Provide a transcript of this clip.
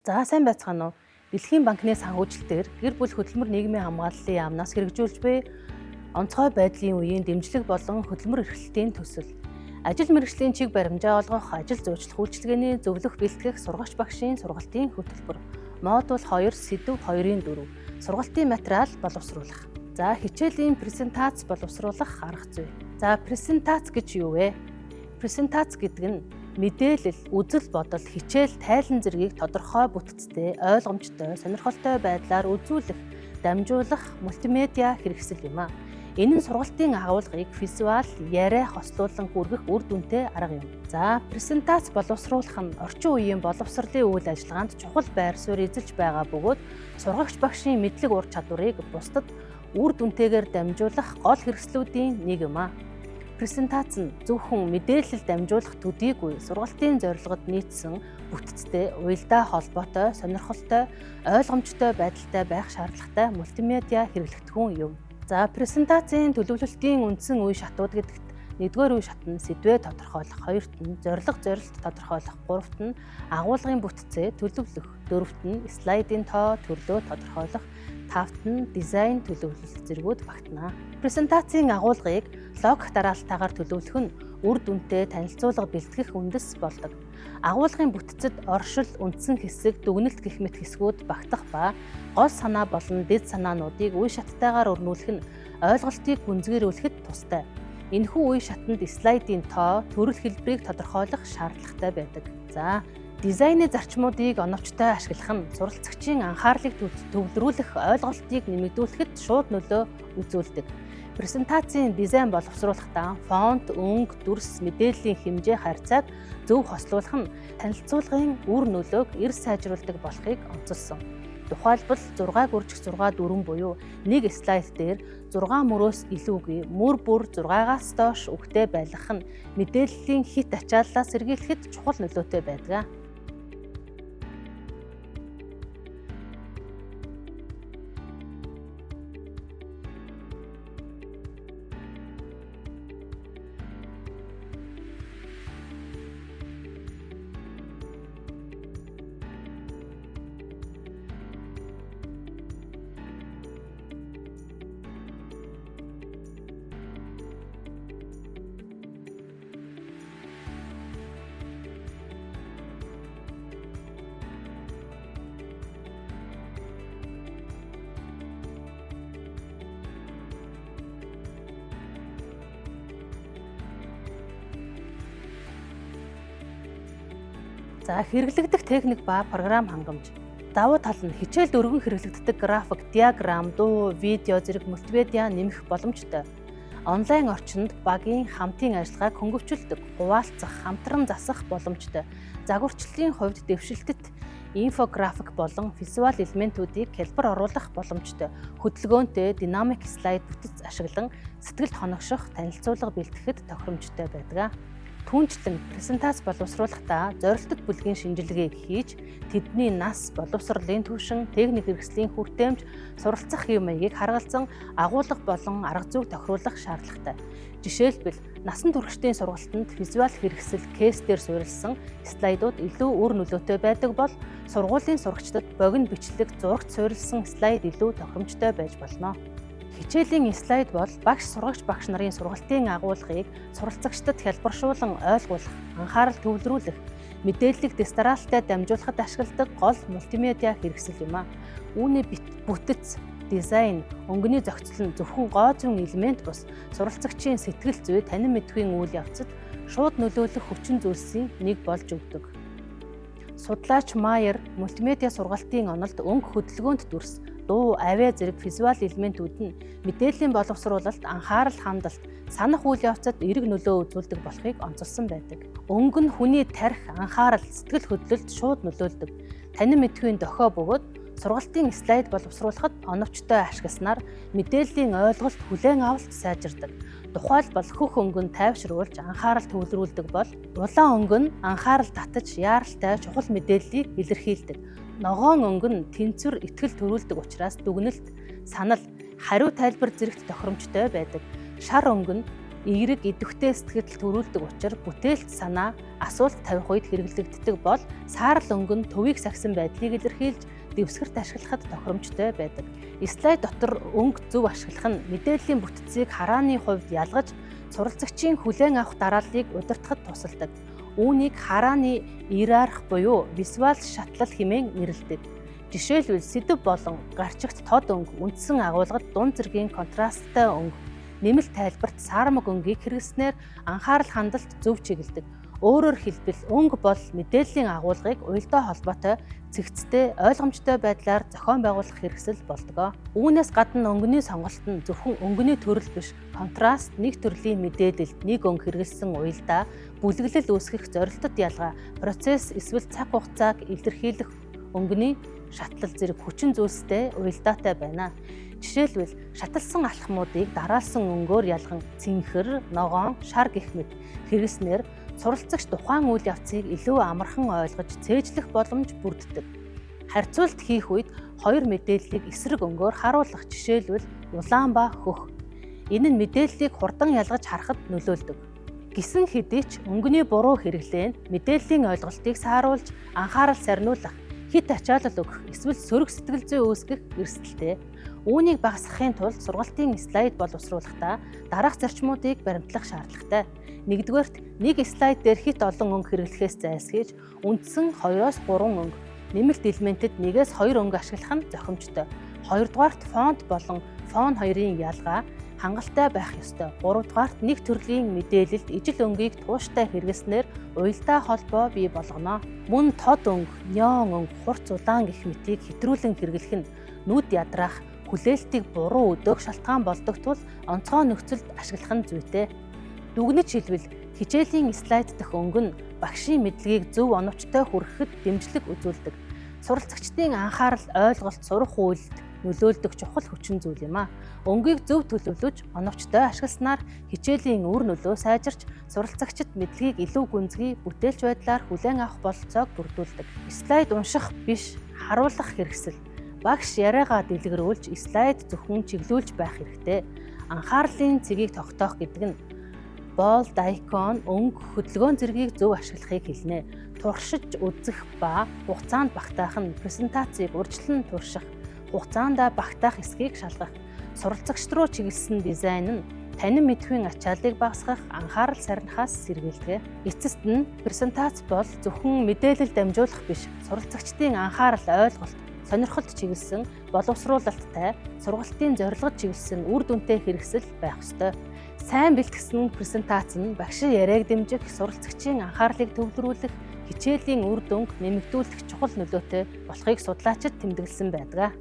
За, сайн байцгаана уу? Дэлхийн банкны санхүүжилтээр гэр бүл хөдөлмөр нийгмийн хамгааллын яамнаас хэрэгжүүлж буй онцгой байдлын үеийн дэмжлэг болон хөдөлмөр эрхлэлтийн төсөл. Ажил мэргэжлийн чиг баримжаа олгох, ажил зүйчлэх үйлчилгээний зөвлөх бэлтгэх сургагч багшийн сургалтын хөтөлбөр. Модуль 2, сэдэв 2-ын 4. Сургалтын материал боловсруулах. За, хичээлийн презентац боловсруулах арга зүй. За, презентац гэж юу вэ? Презентац гэдэг нь мэдээлэл, үзэл бодол, хичээл, тайлан зэргийг тодорхой бүтцтэй, ойлгомжтой, сонирхолтой байдлаар үзүүлэх, дамжуулах мультимедиа хэрэгсэл юм а. Энэ нь сургалтын агуулгыг визуал, яриа хослуулан хүргэх үр дүнтэй арга юм. За, презентац боловсруулах нь орчин үеийн боловсролын үйл ажиллагаанд чухал байр суурь эзэлж байгаа бөгөөд сургагч багшийн мэдлэг ур чадварыг бусдад үр дүнтэйгээр дамжуулах гол хэрэгслүүдийн нэг юм а. Презентац нь зөвхөн мэдээлэл дамжуулах төдийгүй сургалтын зорилгод нийцсэн бүтцтэй, уялдаа холбоотой, сонирхолтой, ойлгомжтой байдалтай байх шаардлагатай мультимедиа хэрэглэгдэхүүн юм. За, презентацийн төлөвлөлтийн үндсэн үе шатууд гэдэгт нэгдүгээр үе шат нь сэдвээ тодорхойлох, хоёрт нь зорилго зорилт тодорхойлох, гуравт нь агуулгын бүтцээ төлөвлөх, дөрөвт нь слайдын тоо төрлөө тодорхойлох, тавт нь дизайн төлөвлөлт зэргүүд багтана. Презентацийн агуулгыг логик дараалтайгаар төлөвлөх нь үр дүнтэй танилцуулга бэлтгэх үндэс болдог. Агуулгын бүтцэд оршил, үндсэн хэсэг, дүгнэлт гэх мэт хэсгүүд багтах ба гол санаа болон дэд санаануудыг үе шаттайгаар өрнүүлэх нь ойлголтыг гүнзгийрүүлэхэд тустай. Энэхүү үе шатанд слайдын тоо, төрөл хэлбэрийг тодорхойлох шаардлагатай байдаг. За, дизайны зарчмуудыг оновчтой ашиглах нь суралцагчийн анхаарлыг төвлөрүүлэх, ойлголтыг нэмэгдүүлэхэд шууд нөлөө үзүүлдэг. Презентацийн дизайн боловсруулахдаа фонт, өнгө, дүрс, мэдээллийн хэмжээ, харьцааг зөв хослуулах нь танилцуулгын үр нөлөөг эрс сайжруулдаг болохыг онцолсон. Тухайлбал 6 гүржих 6 4 буюу нэг слайд дээр 6 мөрөөс илүүгүй мөр бүр 6-аас доош үгтэй байлгах нь мэдээллийн хэт ачааллаас сэргийлэхэд чухал нөлөөтэй байдаг. За, хэрэглэгдэх техник ба програм хангамж. Давуу тал нь хичээлд өргөн хэрэглэгддэг график, диаграм, дуу, видео зэрэг мультимедиа нэмэх боломжтой. Онлайн орчинд багийн хамтын ажиллагааг хөнгөвчлөдөг, хуваалцах, хамтран засах боломжтой. Загварчлалын хувьд дэвшилтэт инфографик болон визуал элементүүдийг хялбар оруулах боломжтой. Хөдөлгөөнтэй динамик слайд бүтэц ашиглан сэтгэлд хоногшох танилцуулга бэлтгэхэд тохиромжтой байдаг. Түүнчлэн презентац боловсруулахдаа зорилтод бүлгийн шинжилгээг хийж, тэдний нас, боловсролын түвшин, техник хэрэгслийн хүртээмж, суралцах хэв маягийг харгалзан агуулга болон арга зүйг тохируулах шаардлагатай. Жишээлбэл, насан туршидын сургалтанд визуал хэрэгсэл, кейс дээр суурилсан слайдууд илүү үр нөлөөтэй байдаг бол сургуулийн сурагчдад богино бичлэг, зурагт суурилсан слайд илүү тохиромжтой байж болно. Хичээлийн слайд бол багш сургагч багш нарын сургалтын агуулгыг суралцагчдад хялбаршуулан ойлгуулах, анхаарал төвлөрүүлэх, мэдээллийг дэс дараалалтай дамжуулахад ашигладаг гол мультимедиа хэрэгсэл юм а. Үүний бүтэц, дизайн, өнгөний зохицол нь зөвхөн гоо зүйн элемент бус суралцагчийн сэтгэл зүй, танин мэдэхүйн үйл явцад шууд нөлөөлөх хүчин зүйлсийн нэг болж өгдөг. Судлаач Майер мультимедиа сургалтын онолд өнгө хөдөлгөөнт дүрс, дуу, авиа зэрэг визуал элементүүд нь мэдээллийн боловсруулалт, анхаарал хандалт, санах үйл явцад эерэг нөлөө үзүүлдэг болохыг онцолсон байдаг. Өнгө нь хүний тархи, анхаарал, сэтгэл хөдлөлд шууд нөлөөлдөг. Танин мэдэхүйн дохио бөгөөд сургалтын слайд боловсруулахад оновчтой ашигласнаар мэдээллийн ойлголт, хүлээн авалт сайжирдаг. Тухайлбал, хөх өнгө нь тайвшруулж, анхаарал төвлөрүүлдэг бол улаан өнгө нь анхаарал татаж, яаралтай чухал мэдээллийг илэрхийлдэг. Ногоон өнгө нь тэнцвэр, итгэл төрүүлдэг учраас дүгнэлт, санал, хариу тайлбар зэрэгт тохиромжтой байдаг. Шар өнгө нь Эерэг идэвхтэй сэтгэл төрүүлдэг учир бүтээлч санаа, асуулт тавих үед хэрэглэгддэг бол саарал өнгө нь төвийг сахисан байдлыг илэрхийлж дэвсгэрт ашиглахад тохиромжтой байдаг. Слайд дотор өнгө зөв ашиглах нь мэдээллийн бүтцийг харааны хувьд ялгаж суралцагчийн хүлээн авах дарааллыг удирдахад тусалдаг. Үүнийг харааны иерарх буюу визуал шатлал хэмээн нэрлэдэг. Жишээлбэл, сэдэв болон гарчигт тод өнгө, үндсэн агуулгад дунд зэргийн контрасттай өнгө, нэмэлт тайлбарт саармаг өнгийг хэрэглэснээр анхаарал хандалт зөв чиглэдэг. Өөрөөр хэлбэл, өнгө бол мэдээллийн агуулгыг уялдаа холбоотой, цэгцтэй, ойлгомжтой байдлаар зохион байгуулах хэрэгсэл болдог. Үүнээс гадна өнгөний сонголт нь зөвхөн өнгөний төрөл биш, контраст, нэг төрлийн мэдээлэлд нэг өнгө хэрэглэсэн уялдаа, бүлэглэл үүсгэх зорилтод ялгаа, процесс эсвэл цаг хугацааг илэрхийлэх өнгөний шатлал зэрэг хүчин зүйлстэй уялдаатай байна. Жишээлбэл, шаталсан алхмуудыг дараалсан өнгөөр ялган цэнхэр, ногоон, шар гэх мэт хэрэглэснээр суралцагч тухайн үйл явцыг илүү амархан ойлгож цээжлэх боломж бүрддэг. Харьцуулт хийх үед хоёр мэдээллийг эсрэг өнгөөр харуулах, жишээлбэл, улаан ба хөх. Энэ нь мэдээллийг хурдан ялгаж харахад нөлөөлдөг. Гэсэн хэдий ч өнгөний буруу хэрэглээ нь мэдээллийн ойлголтыг сааруулж, анхаарал сарниулах, хэт ачаалал өгөх эсвэл сөрөг сэтгэл зүй үүсгэх эрсдэлтэй. Үүнийг багасгахын тулд сургалтын слайд боловсруулахдаа дараах зарчмуудыг баримтлах шаардлагатай. Нэгдүгээрт, нэг слайд дээр хэт олон өнгө хэрэглэхээс зайлсхийж, үндсэн 2-оос 3 өнгө, нэмэлт элементэд 1-ээс 2 өнгө ашиглах нь зохимжтой. Хоёрдугаарт, фонт болон фон хоёрын ялгаа хангалттай байх ёстой. Гуравдугаарт, нэг төрлийн мэдээлэлд ижил өнгийг тууштай хэрэглэснээр уялдаа холбоо бий болгоно. Мөн тод өнгө, неон өнгө, хурц улаан гэх мэтийг хэтрүүлэн хэрэглэх нь нүд ядраах, хүлээлтийг буруу өдөөх шалтгаан болдог тул онцгой нөхцөлд ашиглах нь зүйтэй. Дүгнэж хэлбэл, хичээлийн слайд дах өнгө нь багшийн мэдлэгийг зөв, оновчтой хүргэхэд дэмжлэг үзүүлдэг. Суралцагчдын анхаарал, ойлголт, сурах үйлд нөлөөлдөг чухал хүчин зүйл юм а. Өнгийг зөв төлөвлөж, оновчтой ашигласнаар хичээлийн үр нөлөө сайжирч, суралцагчид мэдлэгийг илүү гүнзгий, бүтээлч байдлаар хүлээн авах бололцоог бүрдүүлдэг. Слайд унших биш, харуулах хэрэгсэл. Багш яриагаа дэлгэрүүлж, слайд зөвхөн чиглүүлж байх хэрэгтэй. Анхаарлын цэгийг тогтоох гэдэг нь bold, icon, өнгө, хөдөлгөөн зэргийг зөв ашиглахыг хэлнэ. Туршиж үзэх ба хугацаанд багтаах нь презентацийг урьдчилан турших, хугацаанд багтаах эсэхийг шалгах, суралцагч руу чиглэсэн дизайн нь танин мэдэхүйн ачааллыг багасгах, анхаарал сарнихаас сэргийлдэг. Эцэст нь презентац бол зөвхөн мэдээлэл дамжуулах биш, суралцагчдын анхаарал, ойлголт, сонирхолд чиглэсэн, боловсруулалттай, сургалтын зорилгод чиглэсэн үр дүнтэй хэрэгсэл байх ёстой. Сайн бэлтгэсэн презентац нь багшийн яриаг дэмжих, суралцагчийн анхаарлыг төвлөрүүлэх, хичээлийн үр дүнг нэмэгдүүлэх чухал нөлөөтэй болохыг судлаачид тэмдэглэсэн байдаг.